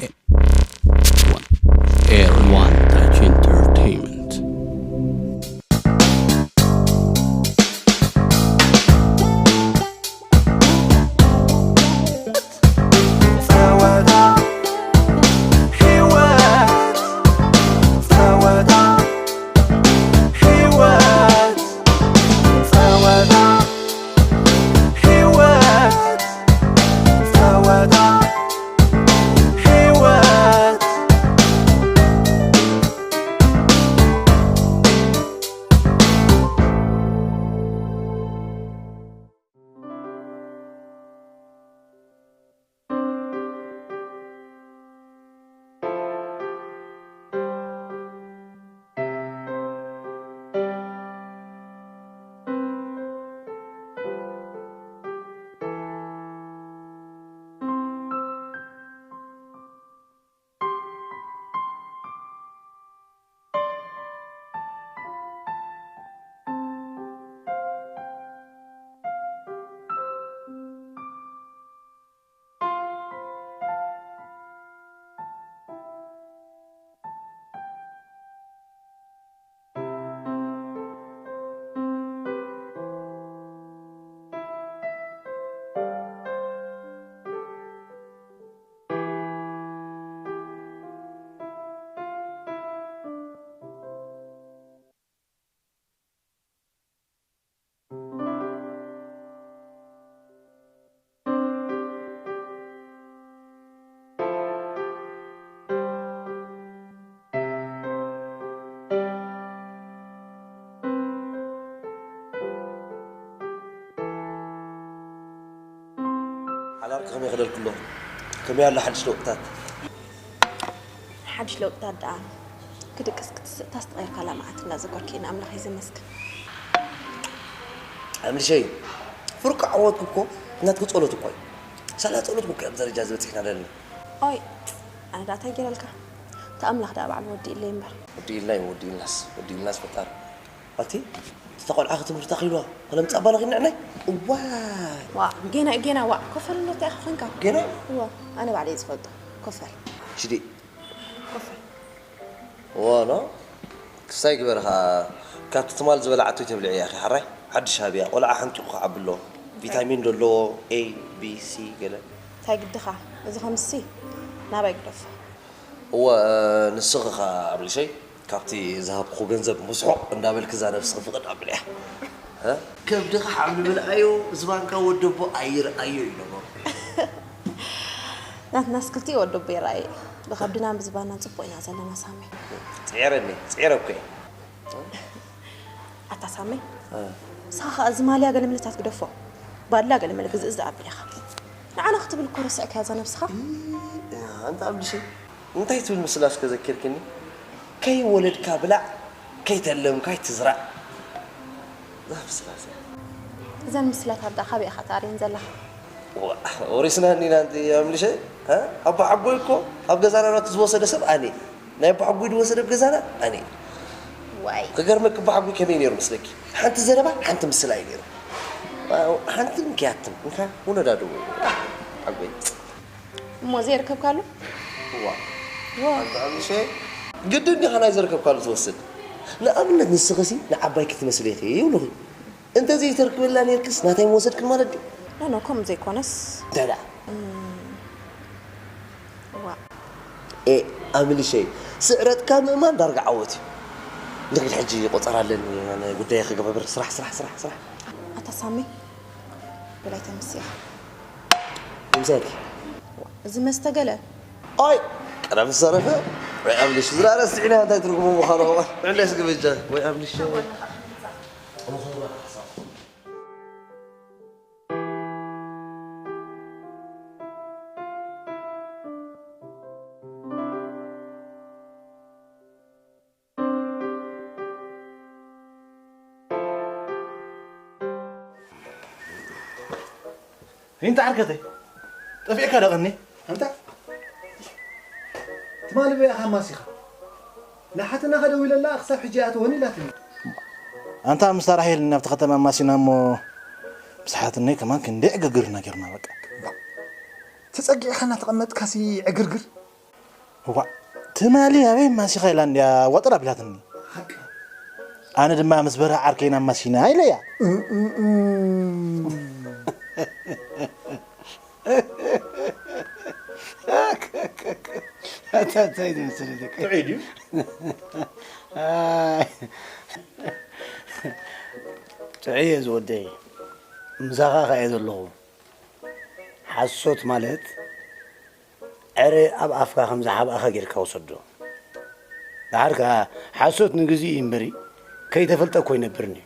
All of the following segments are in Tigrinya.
One. Air One Touch Entertainment. ሓላል ከመይ ክደልክሎ? ከመይ ኣሎ ሓድሽ ለውጥታት? ሓድሽ ለውጥታት ደኣ ክድቅስ ክትስእ ታስተቐይርካላ መዓት እንዳዘኮርኪ ኢና ኣምላኸይ ዘመስግን። ኣምልሸይ፣ ፍርቂ ዓወትኩ እኮ እናትኩ ጸሎት እኮ እዩ። ሳላ ጸሎት እኮ ኣብዚ ደረጃ ዝበጽሕና ዘለና። ኦይ፣ ኣነ ደኣ እንታይ ገይረልካ? እቲ ኣምላኽ ደኣ ባዕሉ ወዲእለይ እምበር። ወዲእልና እዩ፣ ወዲእልናስ፣ ወዲእልናስ ፈጣሪ። ኣቲ፣ እቲ ቆልዓ ክትምህርቲ ኣኺልዋ፣ ከለምጻ ኣባና ኺንዕናይ? እዋ! ዋ፣ ጌና፣ ጌና፣ ዋ፣ ኮፈል እንዶ እንታይ ኢኻ ኾንካ? ጌና? እዋ፣ ኣነ ባዕለይ ዝፈልጦ። ኮፈል። ሽዲ። ኮፈል። እዋ፣ ኖ? ክስታይ ግበር ኸዓ፣ ካብቲ ትማል ዝበላዓቶ ይተብልዕ እያ፣ ሓራይ? ሓድሽ ሃብያ፣ ቆልዓ ሓንቂቑ ክዓቢ ኣለዎ። ቪታሚን ዶ ኣለዎ፣ ኤ፣ ቢ፣ ሲ፣ ገለ። እንታይ ግድኻ? እዚ ኸምሲ፣ ናባይ ግደፎ። እወ፣ ንስኺ ኸኣ ኣብልሸይ፣ ካብቲ ዝሃብኩ ገንዘብ ምስሖ እንዳበልኪ እዛ ነብስኺ ፍቕድ ኣብልያ። እ? ከብድኺ ሓብሊ ብልዓዮ፣ ዝባንካ ወደቦ ኣይርኣዮ እዩ ነገሩ። ናትናስ ክልቲኡ ወደቦ ይርኣየ። ብኸብድናን ብዝባናን ጽቡቕ ኢና ዘለና ሳሚ። ጽዒረኒ፣ ጽዒረ እኮ እየ። ኣታ ሳመይ፣ እ። ንስኻ ኸኣ እዚ ማልያ ገለ ምልታት ግደፎ። ባድላ ገለ መለ ግዝእ ዝኣብል ኢኻ። ንዓና ክትብል እኮ ረሲዕካያ እዛ ነብስኻ። እ፣ ኣንታ ኣብልሸይ፣ እንታይ ትብል ምስላ እስከ ዘኪርክኒ? ከይወለድካ ብላዕ፣ ከይተለምካ ኣይትዝራእ። እዛ ምስላ እዚኣ። እዘን ምስላት ኣብ ደኣ ካበይ ኢኻ ተኣርየን ዘለኻ? ዋ፣ ወሪስና እኒና ኣንቲ ኣብልሸይ፣ እ? ኣቦ ሓጎይ እኮ ኣብ ገዛና ናቱ ዝወሰደ ሰብ ኣነ። ናይ ኣቦሓጎይ ዝወሰደ ኣብ ገዛና ኣነ። ዋይ። ክገርመኪ ኣቦሓጎይ ከመይ ነይሩ መስለኪ? ሓንቲ ዘረባ ሓንቲ ምስላ እዩ ነይሩ። ሓንቲ እንክያትም እንካ ውነዳ ደው ሓጎይ። እሞ ዘይርከብካሉ? እዋ። ዋ። ኣንተ ኣምሸ ግድን ዲኻ ናይ ዘርከብካሉ ትወስድ? ንኣብነት ንስኽሲ ንዓባይ ክትመስሊ ኢኺ ይብሉኺ። እንተ ዘይተርክብላ ነርክስ ናታይ ምወሰድክን ማለት ድዩ? ኖ፣ ኖ፣ ከምኡ ዘይኮነስ። እንታይ ደኣ? እም፣ ዋእ። ኤ፣ ኣምልሸይ፣ ስዕረትካ ምእማን ዳርጋ ዓወት እዩ። ንኺድ ሕጂ ቆጸራ ኣለኒ፣ ኣነ ጉዳየ ክገብር። ስራሕ፣ ስራሕ፣ ስራሕ፣ ስራሕ። ኣታ ሳሚ፣ ብላይ ተምስያ። ምሳኪ። እዚ መስተ ገለ? ኣይ፣ ቀደም ዝተረፈ ወይ ኣምልሽ፣ ዝራ ረሲዕና እንታይ ትርጉሙ ምዃኑ ኸዓ። ዕለስ ግብጃ፣ ወይ ኣምልሽ። እንተ ዓርከተይ፣ ጠፊእካ ዶ ቀኒ? ኣንታ ትማሊ በይ ኢኻ ኣማሲኻ? ንሓትናኸ ደዊለላ ክሳብ ሕጂ ኣይኣተወን ኢላትኒ። ኣንታ ምስታ ራሄል ናብቲ ከተማ ኣማሲና እሞ ምስ ሓትነይ ከማን ክንደይ ዕግርግርና ጌርና በቃ። ተጸጊዕካ እናተቐመጥካሲ ዕግርግር? እዋእ፣ ትማሊ ኣበይ ኣማሲኻ ኢላ እንድያ ዋጥር ኣቢላትኒ። ኣነ ድማ ምስ በርሀ ዓርከይና ኣማሲና ኢለያ። ኣታ እንታይ ዝመስል ደቂ ጥዑይ ድዩ? ኣይ። ጥዑይ እየ ዝወደይ። ምሳኻ ከኣ እየ ዘለኹ። ሓሶት ማለት ዕረ ኣብ ኣፍካ ከም ዝሓብኣኻ ጌርካ ውሰዶ። ደሓር ከኣ ሓሶት ንግዚኡ እዩ እምበሪ፣ ከይተፈልጠ እኮ ኣይነብርን እዩ።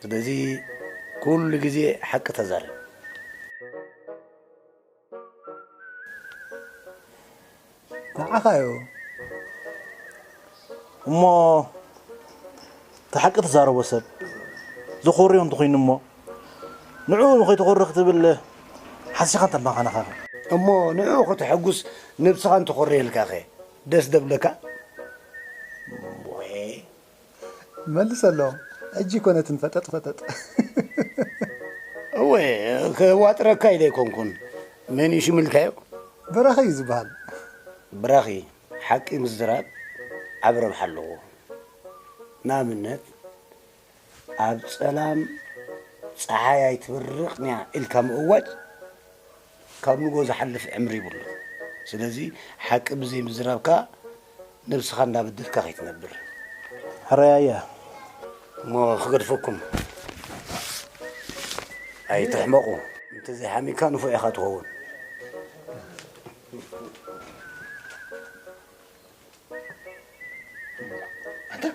ስለዚ ኩሉ ግዜ ሓቂ ተዛረብ። ንዓኻ እዩ። እሞ እቲ ሓቂ ትዛረቦ ሰብ ዘኾርዮ እንተኾይኑ እሞ ንዕኡ ከይተኾሪ ክትብል ሓሲኻ እንተማኻናኻ። እሞ ንዕኡ ከተሐጉስ ነብስኻ እንተኾረየልካኸ ደስ ደብለካ? እምቦይ። መልሰሎም። ሕጂ ኮነትን ፈጠጥ ፈጠጥ። እወ፣ ከዋጥረካ ኢለ ኣይኮንኩን። መን እዩ ሽሙ ኢልካዮ? በራኺ እዩ ዝበሃል። በራኺ፣ ሓቂ ምዝራብ ዓቢ ረብሓ ኣለዎ። ንኣብነት፣ ኣብ ጸላም ጸሓይ ኣይትበርቕን'ያ ኢልካ ምእዋጅ፣ ካብ ንግሆ ዝሓልፍ ዕምሪ ይብሉን። ስለዚ ሓቂ ብዘይ ምዝራብካ ነብስኻ እንዳበደልካ ከይትነብር። ሕራይ ኣያ። እሞ ክገድፈኩም። ኣይትሕመቑ። እንተዘይሓሚካ ንፉዕ ኢኻ ትኸውን። ኣንታ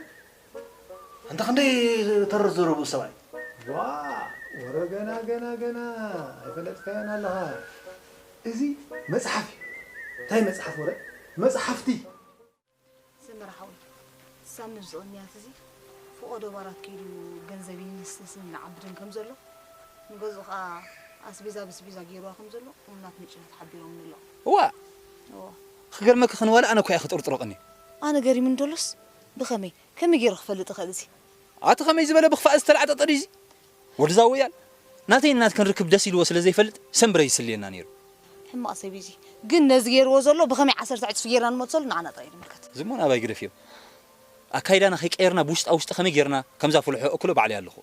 ኣንታ ክንደይ ተረር ዘረቡ ሰብኣይ። ዋ፣ ወረ ገና፣ ገና፣ ገና ኣይፈለጥካዮን ኣለኻ። እዚ መጽሓፍ እዩ። እንታይ መጽሓፍ ወረ? መጽሓፍቲ። ሰመረ ሓወይ፣ ሳብ ነብዚ ቅንያት እዚ ፍቖዶ ባራት ከይዱ ገንዘብን መስተስን ንዓብድን ከም ዘሎ፣ ንገዝኡ ኸኣ ኣስቤዛ ብስቤዛ ገይርዋ ከም ዘሎ እሙናት ምንጭታት ሓቢሮምኒ ኣለዉ። እዋ! እዋ። ክገርመኪ ኸን ዋላ ኣነ እኮ እየ ክጥርጥሮ ቀንየ። ኣነ ገሪሙኒ ደሎስ ብኸመይ? ከመይ ገይረ ክፈልጥ እኽእል እዚ? ኣቲ ኸመይ ዝበለ ብኽፋእ ዝተላዕጠጠ ድዩ እዚ? ወድዛ ወያል፣ ናተይን ናትክን ርክብ ደስ ኢልዎ ስለ ዘይፈልጥ፣ ሰምብረ ይስልየና ነይሩ። ሕማቕ ሰብ እዩ እዚ። ግን ነዚ ገይርዎ ዘሎ ብኸመይ ዓሰርተ ዕጽፊ ጌርና ንመልሰሉ ንዓና ጥራይ እዩ ዝምልከት። ዝሞን ኣባይ ግደፍዮ። ኣካይዳና ከይቀየርና ብውሽጣ ውሽጢ ከመይ ጌርና ከምዛ ፍልሖ እክሎ ባዕለይ ኣለኹ።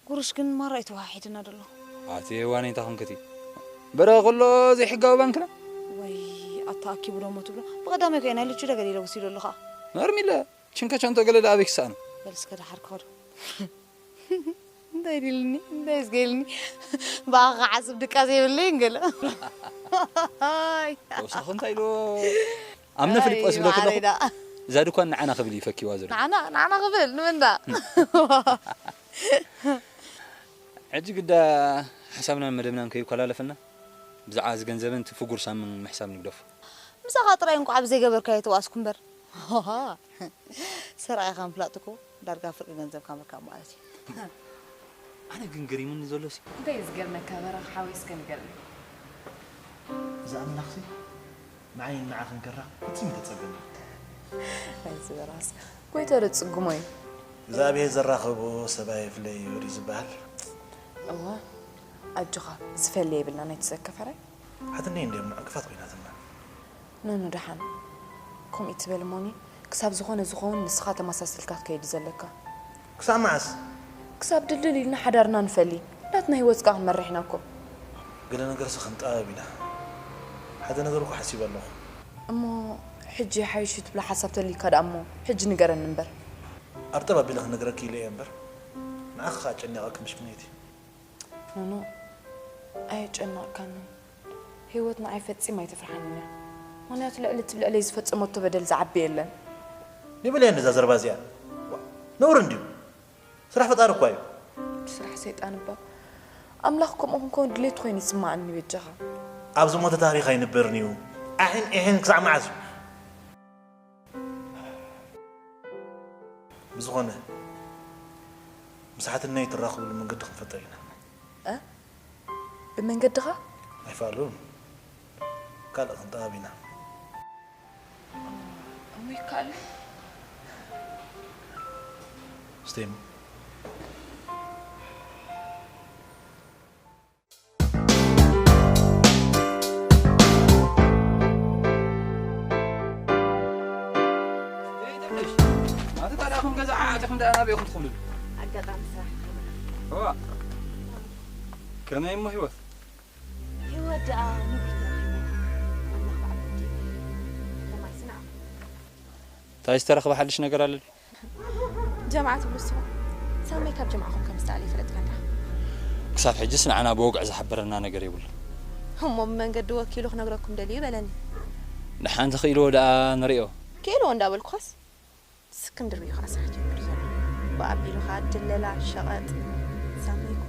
ጉሩሽ ግን ማራ እዩ ተወሓሒድና ዘሎ። ኣቲ ዋነይታ ክንክቲ። በረ ከሎ ዘይሕጋዊ ባንክና? ወይ ኣታ ኣኪቡ ዶ እሞ ትብሎ? ብቐዳማይ ከ ናይ ልቹ ደ ገለ ኢለ ወሲዶ ኣለኻ? ነርሚለ፣ ችንከቸንቶ ገለ ደኣ ኣበይ ክሰኣኖ? በል እስከ ደሓር ክኸዶ። እንታይ ዲልኒ? እንታይ ዝገይልኒ? ብኣኻ ክዓስብ ድቃስ የብለይን ገለ። ኣይ። ተወሳኺ እንታይ ኢሉ? ኣምነ ኣይ፣ ፊልጶስ ይብለኪ ኣለኹ። ማዕረይ ደኣ። እዛ ድኳን ንዓና ክብል እዩ ፈኪዋ ዘሎ። ንዓና? ንዓና ክብል? ንምንዳ? ሕጂ ግዳ ሓሳብናን መደብናን ከይኮላለፈና፣ ብዛዕባ እዚ ገንዘብን እቲ ፍጉር ሳምን ምሕሳብ ንግደፎ። ምሳኻ ጥራይ እንቋዕ ብዘይገበርካዮ ተዋስኩ እምበር። ሰራቒኻ ምፍላጥ እኮ ዳርጋ ፍርቂ ገንዘብካ ምርካብ ማለት እዩ። ኣነ ግን ገሪሙኒ ዘሎሲ። እንታይ እዩ ዝገርመካ በራኺ ሓወይ እስከ ንገርኒ። እዚ ኣምላኽሲ ንዓይን ንዓኽን ከራኽብ ፈጺሙ ኣይተጸገመን። ናይዚ በራስ ጎይታ ዶ ጽጉሞ እዩ? እግዚኣብሔር ዘራኽቦ ሰብ ኣይፍለዮ ድዩ ዝበሃል? እወ፣ ኣጆኻ፣ ዝፈሊ የብልናን ኣይትሰከፍ ሕራይ። ሓትነይ እንድዮም ዕንቅፋት ኮይናትና። ኖኖ ደሓን። ከምኡ ትበል እሞኒ፣ ክሳብ ዝኾነ ዝኸውን ንስኻ ተመሳሲልካ ክትከይድ ዘለካ። ክሳብ መዓስ? ክሳብ ድልድል ኢልና ሓዳርና ንፈሊ። ናትና ህይወት ከኣ ክንመርሕ ኢና እኮ። ገለ ነገርሲ ክንጠባብ ኢና። ሓደ ነገር እኮ ሓሲበ ኣለኹ። እሞ ሕጂ ሓይሽ እዩ ትብሎ ሓሳብ ተልዩካ ደኣ እሞ ሕጂ ንገረኒ እምበር። ኣብ ጠብ ኣቢለ ክነግረኪ ኢለ እየ እምበር፣ ንዓኺ ከኣ ጨኒቐኪ ምሽ ምንይቲ። ኖኖ፣ ኣየጨንቕካኒ። ህይወት ንዓይ ፈጺማ ኣይተፍርሓንን እያ። ምኽንያቱ ልዕሊ እቲ ልዕለይ ዝፈጸመቶ በደል ዝዓቢ የለን። ይበል እያ ነዛ ዘረባ እዚኣ። ዋ፣ ነውሪ እንድዩ። ስራሕ ፈጣሪ እኳ እዩ። እቲ ስራሕ ሰይጣን እባ። ኣምላኽ ከምኡ ክንከውን ድሌቱ ኮይኑ ይስምዓኒ በጃኻ። ኣብ ዝሞተ ታሪኽ ኣይንበርን እዩ። ኣሒን ኢሒን ክሳዕ መዓስ እዩ? ብዝኾነ፣ ምስ ሓትነይ ትራኸብሉ መንገዲ ክንፈጥር ኢና። እ? ብመንገድኻ? ኣይፋሉን። ካልእ ክንጠባብ ኢና። እሞ ይከኣል። ስቴም። ኣቲኹም ደኣ ናበይ ኢኹም ትኸዱ? ኣጋጣሚ ስራሕ። እዋ፣ ከመይ እሞ ህይወት? ህይወት ደኣ ንብረት ኣምላኽ ባዕሉ ወዲኡ። ከማይ ስናዕ። እንታይ ዝተረኽበ ሓድሽ ነገር ኣሎ? ጀምዓ ትብሉ ንስኹም? ሳመይ ካብ ጀምዓኹም ከም ዝተኣለ ይፈለጥካ እንዳ። ክሳብ ሕጅስ ንዓና ብወግዒ ዝሓበረና ነገር የብሉ። እሞ ብመንገዲ ወኪሉ ክነግረኩም ደልዩ በለኒ። ንሓንቲ ክኢልዎ ደኣ ንሪኦ። ክኢልዎ እንዳበልኩኻስ ስክም ድርብዩ ከዓ ስራሕ ጀሚሩ ዘሎ። ብኣቢሉ ከዓ ድለላ፣ ሸቐጥ፣ ሳመይ እኮ።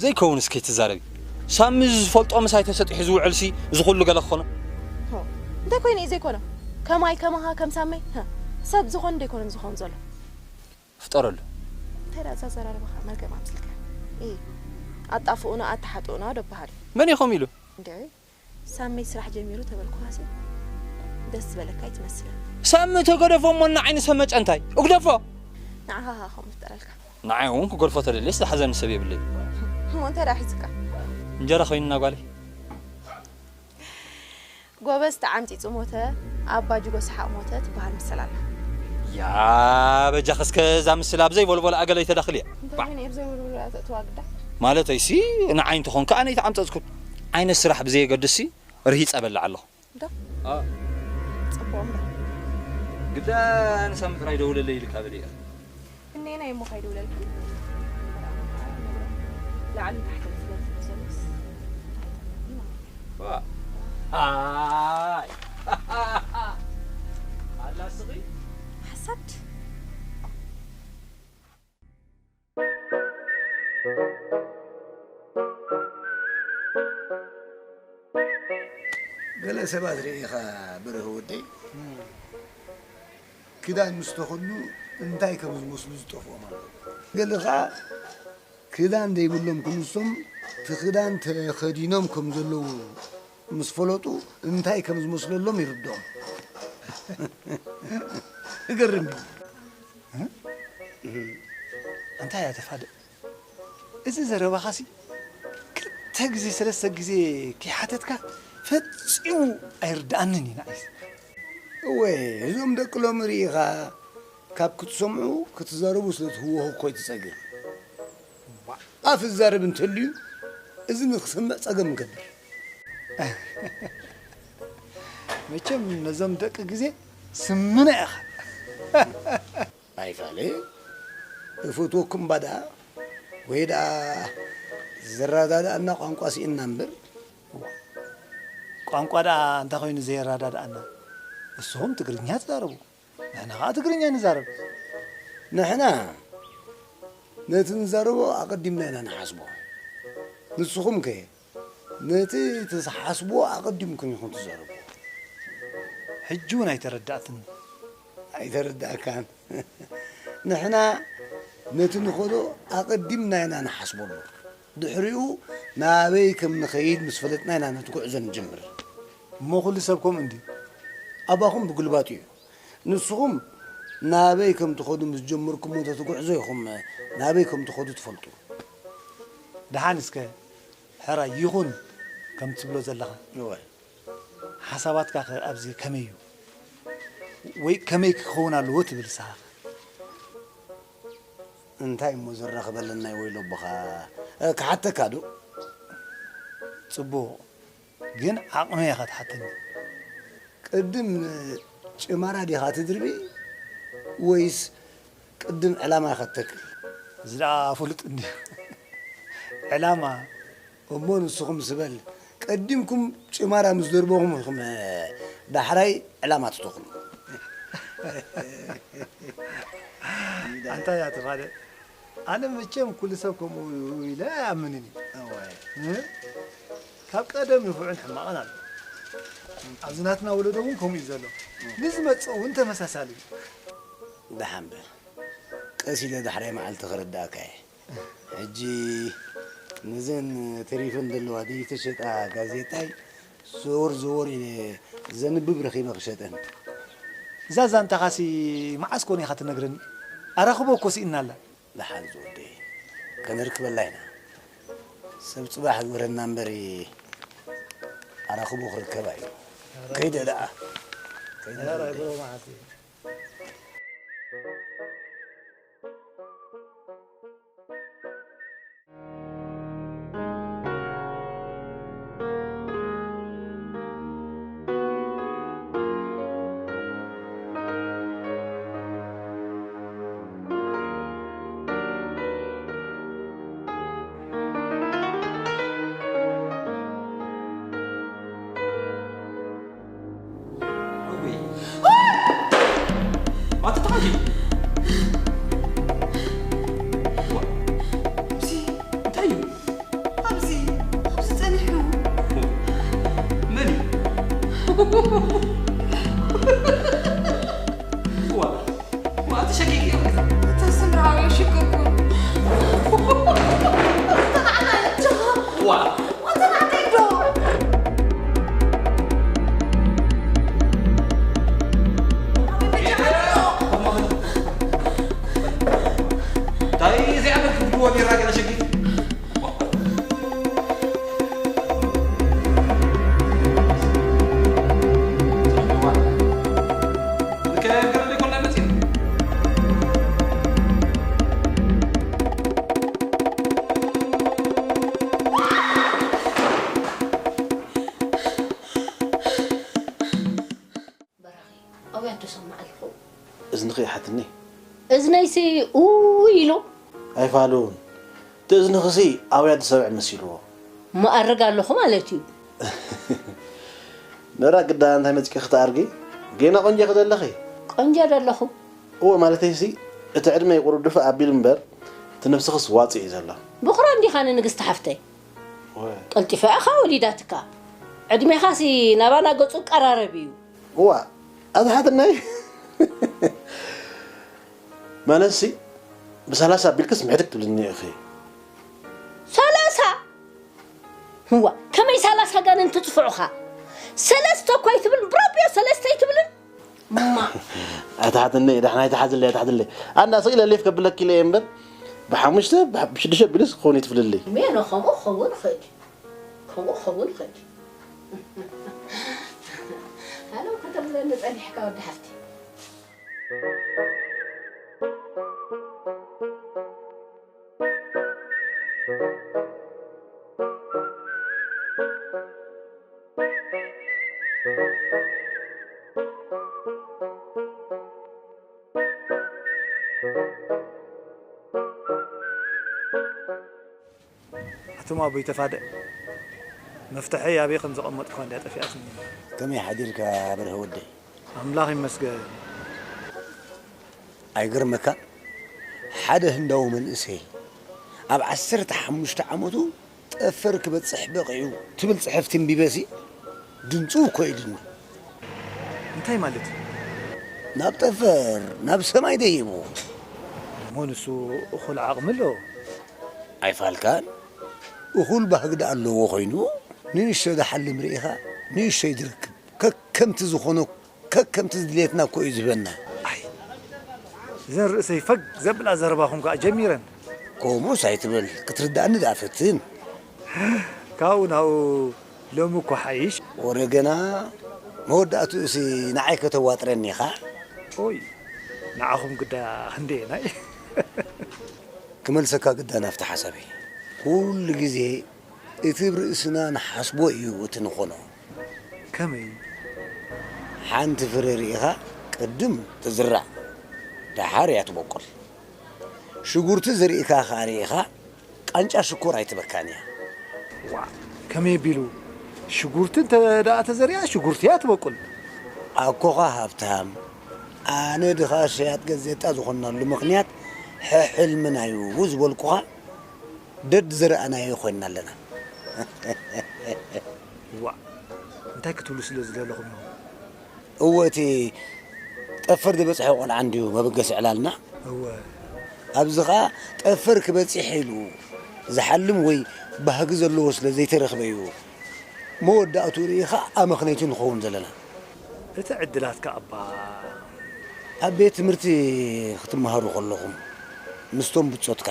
ዘይከውን እስከ ትዛረቢ። ሳሚ ዝፈልጦ ምሳይ ተሰጢሑ ዝውዕልሲ እዚ ኩሉ ገለ ክኾኖ? ሆ፣ እንታይ ኮይነ እዩ ዘይኮኖ? ከማይ ከማኻ ከም ሳመይ? ሰብ ዝኾን ደይኮነን ዝኾን ዘሎ። ፍጠረሉ። እንታይ ደኣ እዛ ኣዘራርባኻ መርገም ኣምሲልካ? ኢ ኣጣፍኡና ኣተሓጥኡና ዶ በሃል እዩ? መን ኢኹም ኢሉ? እንዴ ሳመይ ስራሕ ጀሚሩ ተበልኩኻሲ ደስ ዝበለካ ኣይትመስልን። ሳሚ ተገደፎ እሞ ንዓይኒ ሰብ መጨንታይ እግደፎ። ንዓኻ ኸ ከምኡ ፍጠረልካ? ንዓይ እውን ክገድፎ ተደልየስ ዝሓዘኒ ሰብ የብለይ። እሞ እንታይ ደኣ ሒዙካ? እንጀራ ኮይንና ጓለይ። ጎበዝ ተዓምጺጹ ሞተ፣ ኣባ ጅጎ ሰሓቕ ሞተ ትበሃል ምስል ኣላ። ያ በጃኺ እስከ እዛ ምስል ኣብ ዘይቦልቦላ ኣገለይ ተዳኽልያ። እንታይ ኮይነ እየ ብዘይቦልቦላ ተእትዋ ግዳ? ማለተይ ሲ ንዓይ እንተኾንካ ኣነ ኣይተዓምጸጽኩን። ዓይነት ስራሕ ብዘየገድስ ሲ ርሂጸ እበልዕ ኣለኹ። ዶ? ኣዎ። ጽቡቕ እምበር። ግዳ ንሳሚ ጥራይ ደውለለይ ኢልካ በሊኻ። እነየናይ እሞ ከይደውለልኩ ላዕልን ታሕትን ስለ ዝብሎ ዘሎስ ኣይ ኣላ ስኺ ሓሳድ ገለ ሰባት ርኢኻ በርሀ ወደይ ክዳን ምስ ተኸድኑ እንታይ ከም ዝመስሉ ዝጠፍኦም ኣለዉ። ገለ ኸዓ ክዳን ዘይብሎም ክንሶም እቲ ክዳን ተኸዲኖም ከም ዘለዉ ምስ ፈለጡ እንታይ ከም ዝመስለሎም ይርድኦም። እገርም እዩ። እንታይ እያ ተፋድእ? እዚ ዘረባኻሲ ክልተ ግዜ ሰለስተ ግዜ ከይሓተትካ ፈጺሙ ኣይርድኣንን እዩ ንዓይስ። እወ እዞም ደቂ ሎሚ ርኢኻ ካብ ክትሰምዑ ክትዛረቡ ስለ ትህወኹ እኮ እዩ እቲ ጸገም። ኣፍ ዝዛረብ እንተልዩ እዝኒ ክሰምዕ ጸገም ይገብር። መቸም ነዞም ደቂ ግዜ ስምና ኢኻ። ኣይፋለ እፈትወኩም እባ ደኣ ወይ ደኣ ዘረዳድኣና ቋንቋ ስኢንና እምበር። ቋንቋ ደኣ እንታይ ኮይኑ ዘየረዳድኣና? እስኹም ትግርኛ ትዛረቡ፣ ንሕና ኸዓ ትግርኛ ንዛረብ። ንሕና ነቲ ንዛረቦ ኣቐዲምና ኢና ንሓስቦ። ንስኹምከ ነቲ ትሓስብዎ ኣቐዲምኩም ኢኹም ትዛረቡ። ሕጂ እውን ኣይተረዳእትኒ። ኣይተረዳእካን። ንሕና ነቲ ንኸዶ ኣቐዲምና ኢና ንሓስበሉ። ድሕሪኡ ናበይ ከም ንኸይድ ምስ ፈለጥና ኢና ነቲ ጉዕዞ ንጅምር። እሞ ኩሉ ሰብ ከምኡ እንድዩ። ኣባኹም ብጉልባጡ እዩ። ንስኹም ናበይ ከም ትኸዱ ምስ ጀመርኩሞ ተቲ ጉዕዞ ኢኹም ናበይ ከም ትኸዱ ትፈልጡ። ደሓን እስከ ሕራይ ይኹን ከም ትብሎ ዘለኻ እወ ሓሳባትካ ከ ኣብዚ ከመይ እዩ? ወይ ከመይ ክኸውን ኣለዎ ትብል ንስኻ? እንታይ እሞ ዘራኽበለና እዩ ወይሎ ኣቦኻ ክሓተካ ዶ? ጽቡቕ ግን ዓቕመይ ኢኻ ትሓተኒ። ቅድም ጭማራ ዲኻ ትድርቢ ወይስ ቅድም ዕላማ ኢኻ ትተክል? እዚ ደኣ ፍሉጥ እንድዩ። ዕላማ። እሞ ንስኹም ስበል ቀዲምኩም ጭማራ ምስ ደርበኹም ኢኹም ዳሕራይ ዕላማ ትተኽሉ። ኣንታ እያ ተባለ። ኣነ መቸም ኩሉ ሰብ ከምኡ ኢለ ኣይኣምንን እዩ። ካብ ቀደም ንፉዕን ሕማቕን ኣሎ። ኣብዚ ናትና ወለዶ እውን ከምኡ እዩ ዘሎ። ንዝመፅእ እውን ተመሳሳሊ እዩ። ደሓን በል። ቀስ ኢለ ዳሕራይ መዓልቲ ክረዳእካ እየ። ሕጂ ነዘን ተሪፈን ዘለዋ ዘይተሸጣ ጋዜጣይ ዘወር ዘወር ኢለ ዘንብብ ረኺበ ክሸጠን። እዛ ዛንታኻሲ መዓስ ኮን ኢኻ ትነግረኒ? ኣራኽቦ እኮ ስኢንና ኣላ። ደሓን ዝወደይ ከነርክበላ ኢና። ሰብ ጽባሕ ዝወረና እምበሪ ኣራኽቦ ክርከባ እዩ። ከይደ ደኣ። ከይደ ደኣ። ዋ፣ እዚ እንታይ እዩ? ኣብዚ፣ ኣብዚ ጸኒሑ። መን እዩ? ዋ፣ ዋ፣ እቲ ሸቂቅ እዩ። እቲ ስምራዊ ሽግርኩም። ተባዕና እንጃ። ዋ። ወተናደዶ። እንታይ እዚኣ በል ክብልዎ ቢራ ገለ ሸጊት። በራኺ፣ ኣውያት ዶ ሰማዕ ኣለኹ? እዝንኺ ይሓትኒ። እዝነይሲ ኡይ ኢሉ። ኣይፋሉን። እቲ እዝንኽሲ ኣውያት ዝሰምዕ መሲልዎ። እሞ ኣርግ ኣለኹ ማለት እዩ። ነራ ግዳ እንታይ መጺኪ ክትኣርጊ? ጌና ቆንጆ ኢኺ ዘለኺ። ቆንጆ ዶ ኣለኹ? እወ፣ ማለተይሲ እቲ ዕድመይ ቁሩብ ድፍእ ኣቢሉ እምበር፣ እቲ ነብስኽስ ዋጽእ እዩ ዘሎ። ብኹራ እንዲኻ ንንግስቲ ሓፍተይ። እወ። ቀልጢፋ ኢኻ ወሊዳትካ። ዕድሜኻሲ ናባና ገጹ ቀራረብ እዩ። እዋ፣ ኣዝሓትናይ። ማለትሲ፣ ብሰላሳ ኣቢልክስ ምሕድግ ትብልኒ ኢኺ። ሰላሳ? እዋ፣ ከመይ ሰላሳ ጋንን ትጽፍዑኻ? ሰለስተ እኳ ኣይትብልን፣ ብረቢዮ ሰለስተ ኣይትብልን? እማ። ኣትሓትኒ፣ ዳሕና ኣይትሓዝለይ፣ ኣይትሓዝለይ። ኣና ስቕ ኢለ ሌፍ ከብለኪ ኢለ እየ እምበር፣ ብሓሙሽተ፣ ብሓ-፣ ብሽዱሽተ ኣቢልስ ክኸውን እዩ ትብልለይ። ሜኖ፣ ከምኡ ክኸውን ይኽእል እዩ። ከምኡ ክኸውን ይኽእል እዩ። ሃለው ከተብለኒ ጸኒሕካ ወዲ ሓፍቲ። ኣቱም ኣቦይ ተፋደ፣ መፍትሐይ ኣበይ ከም ዘቐመጥኩ እንድያ ጠፊኣትኒ። ከመይ ሓዲርካ በርሀ ወደይ? ኣምላኽ ይመስገን። ኣይገርመካን? ሓደ ህንዳዊ መንእሰይ ኣብ ዓሰርተ ሓሙሽተ ዓመቱ ጠፈር ክበጽሕ በቒዑ ትብል ጽሕፍቲ ኣንቢበሲ ድምጹ እኮ ኢሉኒ። እንታይ ማለት እዩ? ናብ ጠፈር፣ ናብ ሰማይ ደይቡ። እሞ ንሱ እኹል ዓቕሚ ኣለዎ። ኣይፋልካን? እኹል ባህጊ ደኣ ኣለዎ ኮይኑ፣ ንእሽቶ ዝሓልም ርኢኻ፣ ንእሽቶይ ዝረክብ። ከከምቲ ዝኾኖ፣ ከከምቲ ድሌትና እኮ እዩ ዝህበና። ኣይ፣ እዘን ርእሰይ ፈግ ዘብላ ዘረባኹም ከኣ ጀሚረን። ከምኡስ ኣይትበል፣ ክትርድኣኒ ደኣ ፈትን። ካብኡ ናብኡ ሎሚ እኮ ሓይሽ። ወረ ገና መወዳእትኡሲ ንዓይ ከተዋጥረኒ ኢኻ? ኦይ፣ ንዓኹም ግዳ ክንደየናይ? ክመልሰካ ግዳ ናብቲ ሓሳበይ። ኩሉ ግዜ እቲ ብርእስና ንሓስቦ እዩ እቲ ንኾኖ። ከመይ? ሓንቲ ፍረ ርኢኻ ቅድም ትዝራእ፣ ደሓር እያ ትበቁል። ሽጉርቲ ዘሪእካ ኸኣ ርኢኻ ቃንጫ ሽኮር ኣይትበካን እያ። ዋእ፣ ከመይ ኣቢሉ? ሽጉርቲ እንተ ደኣ ተዘሪኣ ሽጉርቲ እያ ትበቁል። ኣኮኻ ሃብታም፣ ኣነ ድኻ ሸያጥ ገዜጣ ዝኾንናሉ ምኽንያት ሕሕልምና እዩ ዝበልኩኻ፣ ደድ ዝረኣናዮ ኮይንና ኣለና። ዋእ፣ እንታይ ክትብሉ ስለ ዝደለኹም ኢኹም? እወ፣ እቲ ጠፈር ዝበጽሐ ቆልዓ እንድዩ መበገሲ ዕላልና። እወ። ኣብዚ ኸኣ ጠፈር ክበጽሕ ኢሉ ዝሓልም ወይ ባህጊ ዘለዎ ስለ ዘይተረኽበ እዩ። መወዳእትኡ ርኢኻ ኣመኽነይቲ ንኸውን ዘለና። እቲ ዕድላት ከኣ እባ። ኣብ ቤት ትምህርቲ ክትመሃሩ ከለኹም ምስቶም ብጾትካ፣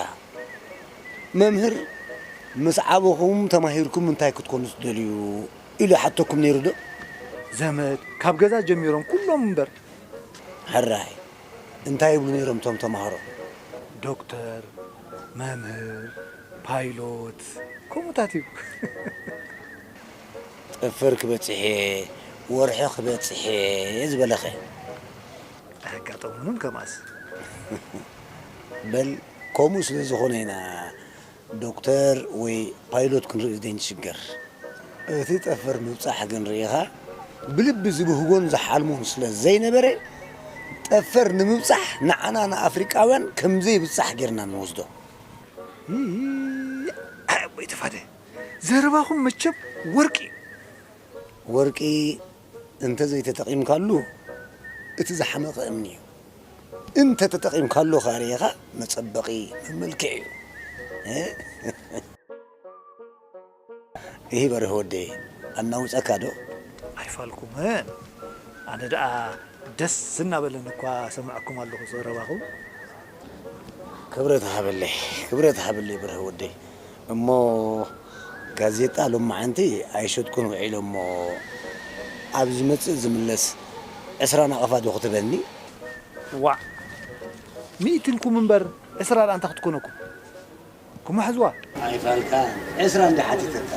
መምህር፣ ምስ ዓበኹም ተማሂርኩም እንታይ ክትኮኑ ትደልዩ? ኢሉ ይሓተኩም ነይሩ ዶ? ዘመድ፣ ካብ ገዛ ጀሚሮም ኩሎም እምበር። ሕራይ፣ እንታይ ይብሉ ነይሮም እቶም ተማሃሮ? ዶክተር፣ መምህር፣ ፓይሎት፣ ከምኡታት እዩ። ጠፈር ክበጽሕ እየ፣ ወርሒ ክበጽሕ እየ ዝበለኸ? ኣየጋጠሙንን ከማስ። በል፣ ከምኡ ስለ ዝኾነ ኢና ዶክተር ወይ ፓይሎት ክንርኢ ዘይንሽገር። እቲ ጠፈር ምብጻሕ ግን ርኢኻ፣ ብልቢ ዝብህጎን ዝሓልሞን ስለ ዘይነበረ፣ ጠፈር ንምብጻሕ ንዓና ንኣፍሪቃውያን ከም ዘይብጻሕ ጌርና ንወስዶ። ኣይ ኣቦይ ተፋደ፣ ዘረባኹም መቸም ወርቂ እዩ። ወርቂ እንተ ዘይተጠቒምካሉ እቲ ዝሓመቐ እምኒ እዩ። እንተ ተጠቒምካሉ ከኣ ርኢኻ መጸበቒ መመልክዒ እዩ። እሂ በርህ ወደይ ኣናውጸካ ዶ? ኣይፋልኩምን። ኣነ ደኣ ደስ እናበለኒ እኳ ሰምዐኩም ኣለኹ ዘረባኹም። ክብረት ሃበለይ ክብረት ሃበለይ በርህ ወደይ። እሞ ጋዜጣ ሎማዓንቲ ኣይሸጥኩን ውዒለ እሞ ኣብ ዝመጽእ ዝምለስ ዕስራ ናቕፋ ዶ ክትበኒ? ዋዕ ሚእቲ ኢልኩም እምበር ዕስራ ደኣ እንታይ ክትኮነኩም? ክመሕዝዋ ኣይፋልካ ዕስራ እንዲ ሓቲተካ።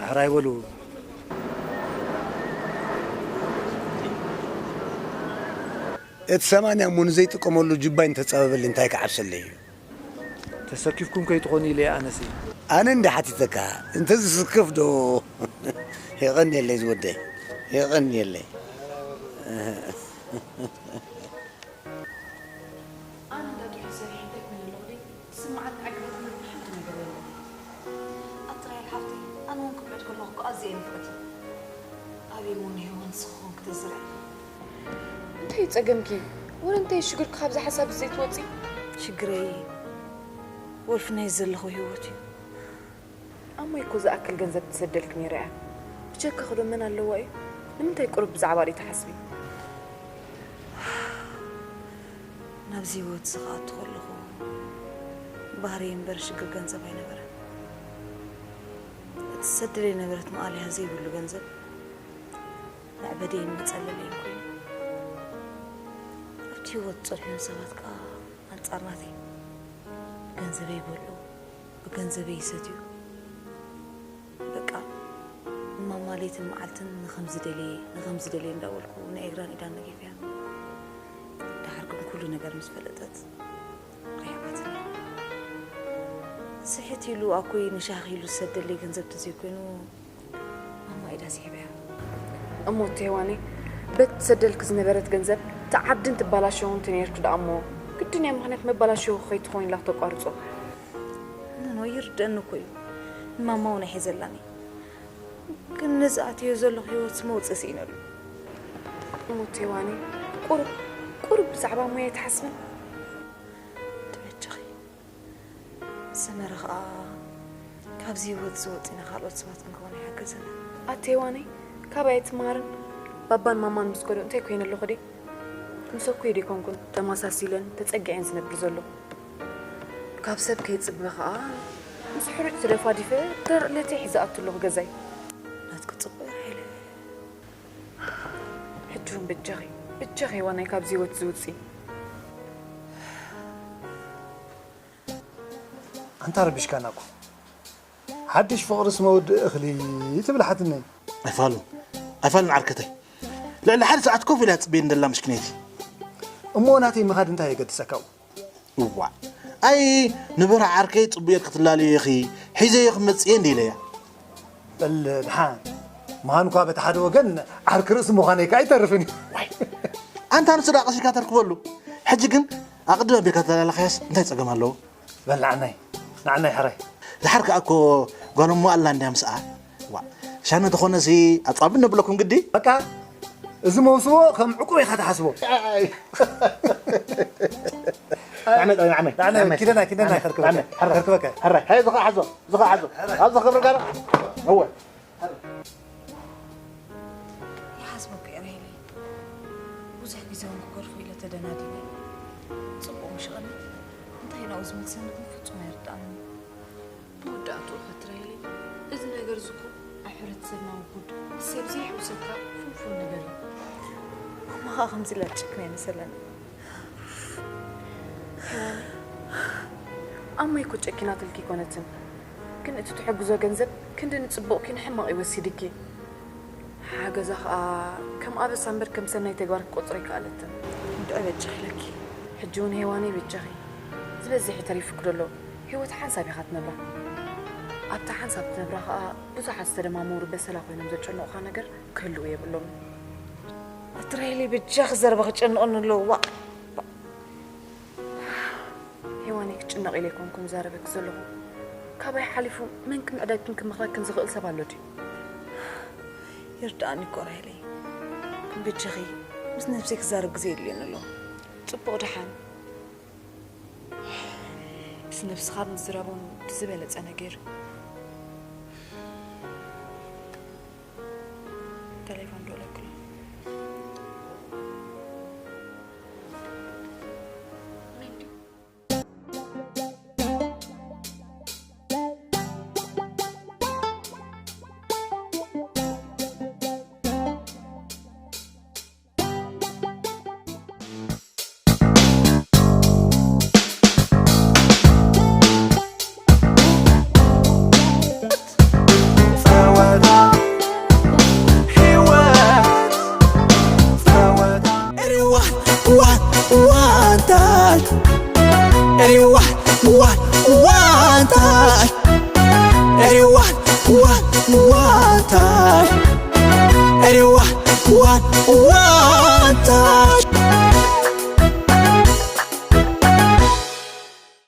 ሕራይ በሉ። እቲ ሰማንያ እሞ ንዘይጥቀመሉ ጅባይ እንተጸበበሊ እንታይ ክዓብሰለይ እዩ? ተሰኪፍኩም ከይትኾኑ ኢለ ኣነሲ። ኣነ እንዲ ሓቲተካ እንተ ዝስከፍ ዶ? የቐንየለይ ዝወደይ የቐንየለይ። ኣነ እንዳ ጥዑይ ሰሪሐ እንታይ ኮይነ ኣለኹ ድዩ? ዝስምዓኒ ዕግበት ምንም ሓንቲ ነገር የለን። ኣቲ ራሄል ሓፍተይ፣ ኣነ እውን ክምዕድ ከለኹ እኮ ኣዝየ እየ ንፍዕቲ። ኣበይ እሞ ንሄዋን ንስኺ ኮንኪ ተዝርዒ? እንታይ እዩ ጸገምኪ? ወረ እንታይ እዩ ሽግርኪ ካብዚ ሓሳብ እዚ ዘይትወጺ? ሽግረይ ወልፊ ናይ ዘለኹ ህይወት እዩ። ኣሞይ እኮ ዝኣክል ገንዘብ ትሰደልኪ ነይራ እያ። ብጀካኺ ዶ መን ኣለዋ እዩ? ንምንታይ ቁሩብ ብዛዕባ ርእዩ ትሓስቢ? ናብዚ ህይወት እዚ ክኣቱ ከለኹ ባህርይ እምበር ሽግር ገንዘብ ኣይነበረን። እቲ ዝሰደለይ ነበረት መኣለያ ዘይብሉ ገንዘብ መዕበደይን መጸለለይን ኮይኑ፣ ኣብቲ ህይወት ዝጸንሑኒ ሰባት ከኣ ኣንጻር ናተይ ብገንዘበይ ይበልዑ፣ ብገንዘበይ ይሰትዩ። በቃ እማማ ለይትን መዓልትን ንኸም ዝደልየ ንኸም ዝደልየ እንዳበልኩ ናይ እግራን ኢዳን ነጊፈያ። ደሓር ግን ኩሉ ነገር ምስ ፈለጠት ርሒቓትኒ። ስሕት ኢሉ ኣኮይ ንሻሂ ኢሉ ዝሰደለይ ገንዘብ ተዘይኮይኑ ማማ ኢዳ ስሒባያ። እሞ እቲ ሄዋነይ በቲ ትሰደልኪ ዝነበረት ገንዘብ ትዓብድን ትባላሸውን እቲ ነይርኪ ደኣ እሞ ግድን እያ ምኽንያት መባላሸዊ ከይትኾን ኢላ ክተቋርጾ። ኖኖ ይርደኣኒ እኮ እዩ። ንማማ እውን ኣይሕዘላን እየ። ግን ነዚ ኣትዮ ዘለኹ ህይወት መውፅእ ስኢነሉ። እሞ እቲ ሄዋነይ ቁሩብ ቁሩብ ብዛዕባ እሞይ ኣይትሓስብን? ተበጀኺ ሰመረ ኸዓ ካብዚ ህይወት እዚ ወፂና ካልኦት ሰባት ክንከውን ኣይሓገዘና። ኣቲ ሄዋነይ ካባይ ኣይትመሃርን? ባባን ማማን ምስ ከዱ እንታይ ኮይነ ኣለኹ ድየ? ምስ ኣኮይ ዶ ኣይኮንኩን ተመሳሲለን ተፀጊዐን ዝነብር ዘለኹ? ካብ ሰብ ከይፅበ ኸዓ ምስ ሕሩጭ ተደፋዲፈ ደርቕ ለተይ ሒዘ ኣቱ ኣለኹ ገዛይ። ናትኪ ፅቡቕ ራሄለ። ሕጂ እውን በጃኺ በጃኺ ሄዋነይ ካብዚ ህይወት እዚ ውፅኢ። ኣንታ ረቢሽካና እኮ። ሓድሽ ፍቕርስ መወድእ እኽሊ ትብል ሓትነይ። ኣይፋሉን ኣይፋሉን ዓርከተይ። ልዕሊ ሓደ ሰዓት ኮፍ ኢላ እያ ትጽበየኒ ዘላ ምሽኪነይቲ። እሞ ናተይ ምኻድ እንታይ የገድሰካ? እዋእ ኣይ ንብርህ ዓርከይ ጽቡየት ክትላለዮ ኢኺ ሒዘዮ ክመጽእ እየ እንደ ኢለያ። በል ደሓን ምዃኑ እኳ በቲ ሓደ ወገን ዓርኪ ርእሲ ምዃነይ ከኣ ኣይተርፍን እዩ። ዋይ ኣንታ ንሱ ደኣ ቀሲልካ ተርክበሉ። ሕጂ ግን ኣቐድም ኣቢልካ ተተላለኽያስ እንታይ ጸገም ኣለዎ? በል ንዓናይ ንዓናይ ሕራይ። ደሓር ከኣ እኮ ጓል እሞ ኣላ እንድያ ምስኣ። ዋእ ሻነ ተኾነሲ ኣጻብእ ነብለኩም ግዲ። በቃ እዚ መውስቦ ከም ዕቁብ ኢኻ ትሓስቦ። ኣይ። ንዓናይ ንዓናይ ንዓናይ ንዓናይ ኪደናይ ኪደናይ ንዓናይ ከርክበካ ንዓናይ ሕራይ ከርክበካ። ሕራይ። ሀይ ዝኻ ሓዞ ዝኻ ሓዞ። ኣብዚ ክብር ጋር። እወ። ይሓስበኩ እየ ራሄለይ። ብዙሕ ግዜ እውን ክገድፎ ኢለ ተደናዲነ። ጽቡቕ ምሽ ቐኒ እንታይ ናብኡ ዝመልሰኒ ግን ፍጹም ኣይርድኣንን እዩ። መወዳእትኡ ኸ እቲ ራሄለይ፣ እዚ ነገር እዚ እኮ ኣብ ሕብረተሰብና ውጉድ፣ ሰብ ዘይሕውሰካ ፍልፉል ነገር እዩ። ማማ ኸኣ ከምዚ ኢላ ትጭክን ኣይመሰለንን። ኣሞይ እኮ ጨኪናትልኪ ኣይኮነትን፣ ግን እቲ ትሕግዞ ገንዘብ ክንዲ ንጽቡቕኪ ንሕማቕ እዩ ወሲድኪ። ሓገዛ ኸኣ ከም ኣበሳ እምበር ከም ሰናይ ተግባር ክትቆጽሮ ኣይከኣለትን። እንድዒ በጃኺ ኢለኪ። ሕጂ እውን ሄዋነይ በጃኺ፣ ዝበዝሕ እዩ ተሪፉኪ ደሎ። ህይወት ሓንሳብ ኢኻ ትነብራ። ኣብታ ሓንሳብ ትነብራ ኸኣ ብዙሓት ዝተደማመሩ በሰላ ኮይኖም ዘጨንቑኻ ነገር ክህልዉ የብሎምን። እትራይለይ በጃኺ ዘረባ ክጨንቐኒ ኣለዎ። ዋ ሄዋነይ፣ ክጭነቕ ኢለ ኣይኮንኩን ዛረበኪ ዘለኹ። ካባይ ሓሊፉ መን ክምዕዳግክን ክመኽረክን ዝኽእል ሰብ ኣሎ ድዩ? ይርድኣኒ እኮ ራሄለይ፣ ግን በጃኺ ምስ ነብሰይ ክዛረብ ግዜ የድልየኒ ኣሎ። ጽቡቕ ደሓን። ምስ ነብስኻ ምዝራብ እውን እቲ ዝበለጸ ነገር። ቴሌፎን ደወለክሉ።